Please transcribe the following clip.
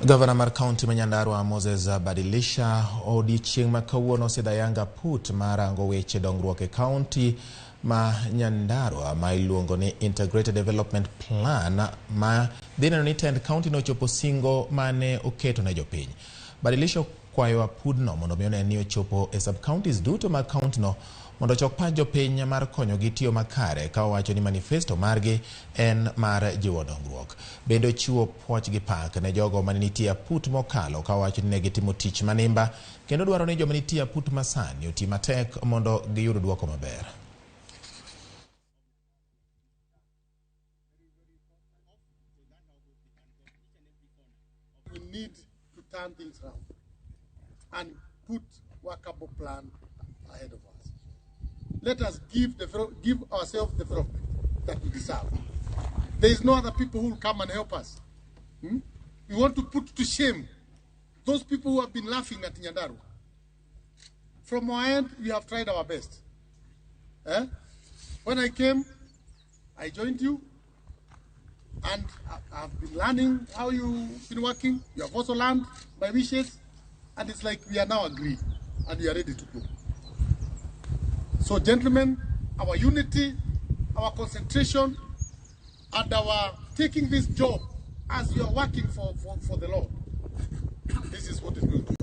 Gavana mar kaunti ma Nyandarua Moses Badilisha odiechieng' ma kawuono osidho ayanga put mar rango weche dongruok e kaunti ma Nyandarua ma iluongo ni Integrated Development Plan ma dhi neno ni tend kaunti no ochopo singo mane oketo ne jopiny. Badilisha okwayo apudno mondo mi one ni ochopo e sub-counties duto mag kaunti no mondo ochok pach jopiny mar konyogi tiyo makare ka owacho ni manifesto margi en mar jiwo dongruok. Bende ochiwo puoch gi pak ne jogo mane nitie aput mokalo ka owacho ni ne gitimo tich manimba kendo dwaro ni joma nitie aput masani oti matek mondo giyud duoko maber. We need to turn things round and put workable plan ahead of us. Let us give ourselves the development that we deserve. There is no other people who will come and help us. We want to put to shame those people who have been laughing at Nyandarua. From our end, we have tried our best. When I came, I joined you, and I've been learning how you've been working. You have also learned my wishes, and it's like we are now agreed, and we are ready to go. So, gentlemen, our unity, our concentration, and our taking this job as you are working for the Lord, this is what is going to